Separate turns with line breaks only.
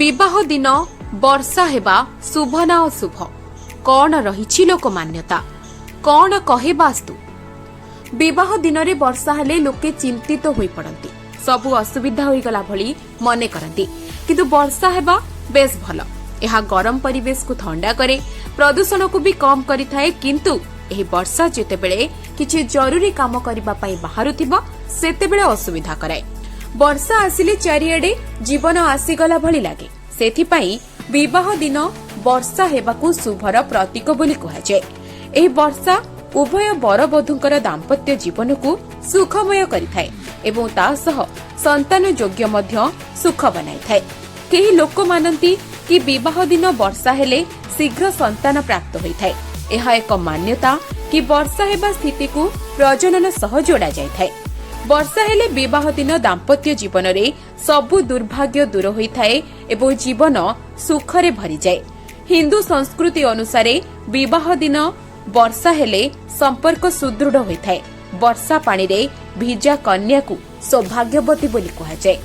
ବିବାହ ଦିନ ବର୍ଷା ହେବା ଶୁଭ ନା ଅଶୁଭ? କଣ ରହିଛି ଲୋକମାନ୍ୟତା? କଣ କହେ ବାସ୍ତୁ? ବିବାହ ଦିନରେ ବର୍ଷା ହେଲେ ଲୋକେ ଚିନ୍ତିତ ହୋଇପଡ଼ନ୍ତି। ସବୁ ଅସୁବିଧା ହୋଇଗଲା ଭଳି ମନେ କରନ୍ତି। କିନ୍ତୁ ବର୍ଷା ହେବା ବେଶ ଭଲ। ଏହା ଗରମ ପରିବେଶକୁ ଥଣ୍ଡା କରେ, ପ୍ରଦୂଷଣକୁ ବି କମ୍ କରିଥାଏ। କିନ୍ତୁ ଏହି ବର୍ଷା ଯେତେବେଳେ କିଛି ଜରୁରୀ କାମ କରିବା ପାଇଁ ବାହାରୁଥିବ, ସେତେବେଳେ ଅସୁବିଧା କରାଏ। ବର୍ଷା ଆସିଲେ ଚାରିଆଡେ ଜୀବନ ଆସିଗଲା ଭଳି ଲାଗେ। ସେଥିପାଇଁ ବିବାହ ଦିନ ବର୍ଷା ହେବାକୁ ଶୁଭର ପ୍ରତୀକ ବୋଲି କୁହାଯାଏ। ଏହି ବର୍ଷା ଉଭୟ ବରବଧୂଙ୍କର ଦାମ୍ପତ୍ୟ ଜୀବନକୁ ସୁଖମୟ କରିଥାଏ ଏବଂ ତା ସହ ସନ୍ତାନ ଯୋଗ୍ୟ ମଧ୍ୟ ସୁଖ ବନାଇଥାଏ। କେହି ଲୋକ ମାନନ୍ତି କି ବିବାହ ଦିନ ବର୍ଷା ହେଲେ ଶୀଘ୍ର ସନ୍ତାନ ପ୍ରାପ୍ତ ହୋଇଥାଏ। ଏହା ଏକ ମାନ୍ୟତା କି ବର୍ଷା ହେବା ସ୍ଥିତିକୁ ପ୍ରଜନନ ସହ ଯୋଡ଼ା ଯାଇଥାଏ। ବର୍ଷା ହେଲେ ବିବାହ ଦିନ ଦାମ୍ପତ୍ୟ ଜୀବନରେ ସବୁ ଦୁର୍ଭାଗ୍ୟ ଦୂର ହୋଇଥାଏ ଏବଂ ଜୀବନ ସୁଖରେ ଭରିଯାଏ। ହିନ୍ଦୁ ସଂସ୍କୃତି ଅନୁସାରେ ବିବାହ ଦିନ ବର୍ଷା ହେଲେ ସମ୍ପର୍କ ସୁଦୃଢ଼ ହୋଇଥାଏ। ବର୍ଷା ପାଣିରେ ଭିଜା କନ୍ୟାକୁ ସୌଭାଗ୍ୟବତୀ ବୋଲି କୁହାଯାଏ।